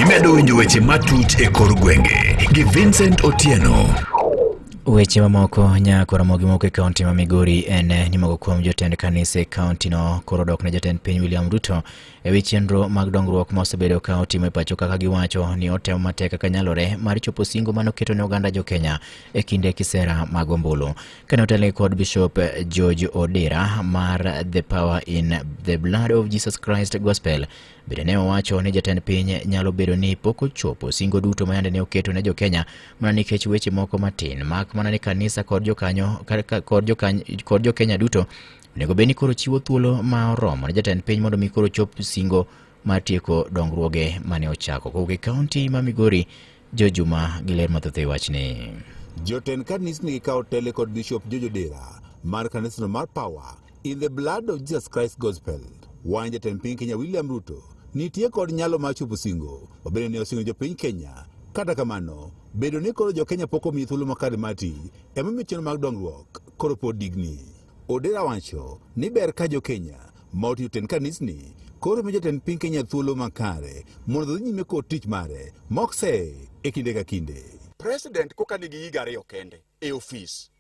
Imedo winjo weche matut e kor gwenge gi Vincent Otieno. Weche mamoko nyako Ramogi moko e kaunti ma Migori en ni moko kuom jotend kanise e kaunti no koro dok ne jatend piny William Ruto e wi chenro mag dongruok ma osebedo ka otimo e pacho kaka giwacho ni otemo matek kaka nyalore mar chopo singo mane oketo ne oganda jo Kenya e kinde kisera mag ombulu. Kane otelnegi kod Bishop George Odera mar The Power in the Blood of Jesus Christ Gospel, bende ne owacho ni jatend piny nyalo bedo ni pok ochopo singo duto ma yande ne oketo ne jo-Kenya mana nikech weche moko matin, mak mana ni kanisa kod jokanyo kod jokanyo kod jo-Kenya duto onego bed ni koro chiwo thuolo ma oromo ne jatend piny mondo mi koro chop singo mar tieko dongruoge mane ochako. Kowuok e kaunti ma Migori, Jo Juma gi ler mathoth e wachni. Jotend kanisni gikawo tele kod Bishop George Odera mar kanisno mar Power in the Blood of Jesus Christ Gospel. Wan jatend piny Kenya William Ruto nitie kod nyalo mar chopo singo mabende ne osingo jopiny Kenya. Kata kamano, bedo ni koro jo-Kenya pok omiyi thuolo makare mar tich emomiyo chenro mag dongruok koro pod digni. Odera wacho ni ber ka jo-Kenya ma otiyo tend kanisni koro miyo jatend piny Kenya thuolo makare mondo odhi nyime kod tich mare mok se e kinde ka kinde. President koka nigi higa ariyo kende e ofis,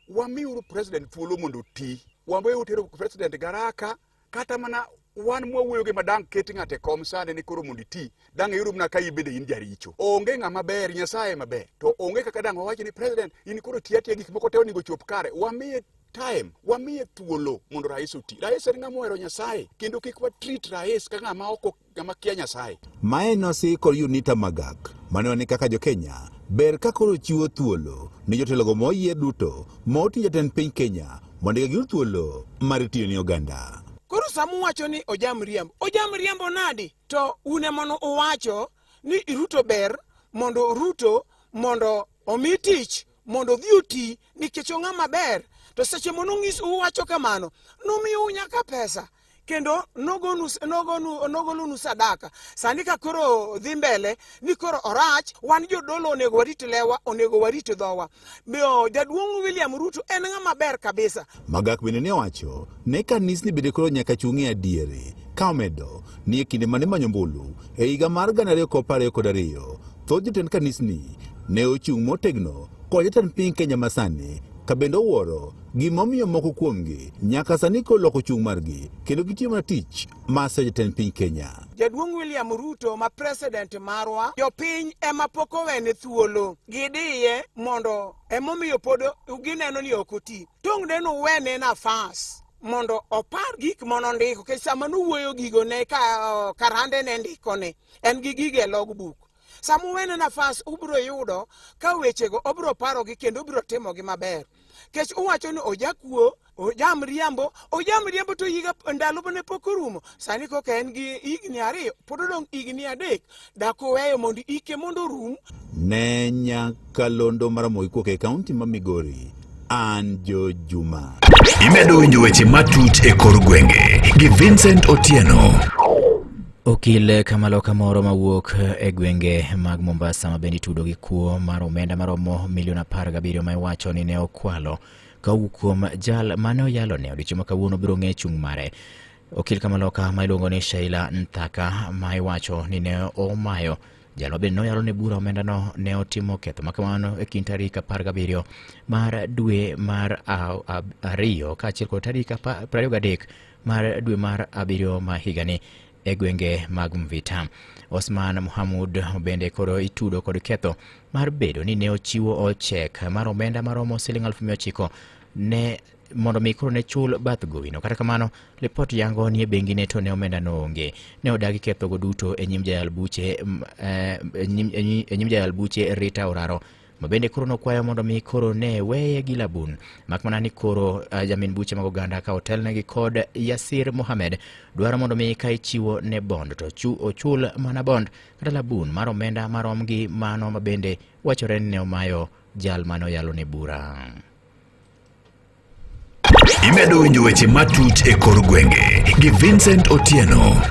wamiuru president thuolo mondo oti. Waweuru tero president garaka kata mana wan mwawuoyo gi madang' ket ng'ato e kom sani ni koro mondo iti dang' iyud mana ka ibende in jaricho. Onge ng'ama ber, Nyasaye maber. To onge kaka dang' wawach ni president in koro ti atiya gik moko te onego chop kare. Wamiye time, wamiye thuolo mondo rais oti. Rais en ng'ama ohero Nyasaye kendo kik wa treat rais ka ng'ama ok ng'ama kia Nyasaye. Mae nosi kod Unita Magak mane ni kaka jo-Kenya ber ka koro chiwo thuolo ne jotelogo moyier duto ma oting'o jatend piny Kenya mondo giyud thuolo mar tiyo ne oganda. Koro sama uwacho ni ojam riambo, ojam riambo nadi? To un ema uwacho ni Ruto ber mondo Ruto mondo omi tich mondo odhi oti nikech ong'ama ber. To seche monong'is uwacho kamano, nomiyou nyaka pesa kendo nogonu nogonu nogolonu sadaka. Sani ka koro dhi mbele ni koro orach, wan jodolo onego warit lewa, onego warit dhowa. Miyo jaduong' William Ruto en ng'ama ber kabisa. Magak bende ne owacho ne kanisni bende koro nyaka chung' e adieri ka omedo ni e kinde mane manyo ombulu e higa mar 2022 thoth jotend kanisni ne ochung' motegno kod jatend piny Kenya masani ka bende owuoro gimomiyo moko kuomgi nyaka sani koloko chung' margi kendo gitiyo mana tich mar seyo jatend piny Kenya. Jaduong' William Ruto ma president marwa, jopiny ema pok owene thuolo, gidiye mondo emomiyo pod gineno ni ok oti. Tong' de nuwene nafas mondo opar gik manondiko, nikech sama nowuoyo gigo ne ka karande ne ndikone, en gi gigo e logbook. Sama uwene nafas ubiro yudo ka wechego obiro parogi kendo obiro timogi maber. Kech uwacho ni ojakuo, ojam riambo, ojam riambo to higa ndalo ne pok orumo. Sani koka en gi higni ariyo, pod odong' higni adek, dak uweyo mondo ike mondo orum. Ne nyakalondo mar Ramogi kowuok e kaunti ma Migori, an Jo Juma. Imedo winjo weche matut e kor gwenge gi Vincent Otieno. Okil Kamaloka moro mawuok e gwenge mag Mombasa ma bende itudo gi kuo mar omenda maromo milion 17 ma iwacho ni ne okwalo kowuok kuom jal mane oyalone odiochieng' ma kawuono biro ng'e chung' mare. Okil Kamaloka ma iluongo ni Sheila Nthaka ma iwacho ni ne omayo jal ma bende noyalone bura omendano ne otimo ketho ma kamano e kind tarik 17 mar dwe mar ariyo kaachiel kod tarik 23 mar dwe mar abiriyo ma higani e gwenge mag Mvita. Osman Mohamud bende koro itudo kod ketho mar bedo ni ne ochiwo chek mar omenda maromo siling 900 ne mondo mi koro ne chul bath gowino. Kata kamano, lipot yango ni e bengi ne to ne omenda no onge. Ne odagi kethogo duto e nyim jayal buche e nyim jayal buche Rita Oraro ma bende koro nokwayo mondo mi koro ne weye gi labun mak mana ni koro jamin buche mag oganda ka otelnegi kod Yasir Mohamed dwaro mondo mi ka ichiwo ne bond to ochul mana bond kata labun mar omenda marom gi mano ma bende wachore ni ne omayo jal mane oyalo ne bura. Imedo winjo weche matut e kor gwenge gi Vincent Otieno.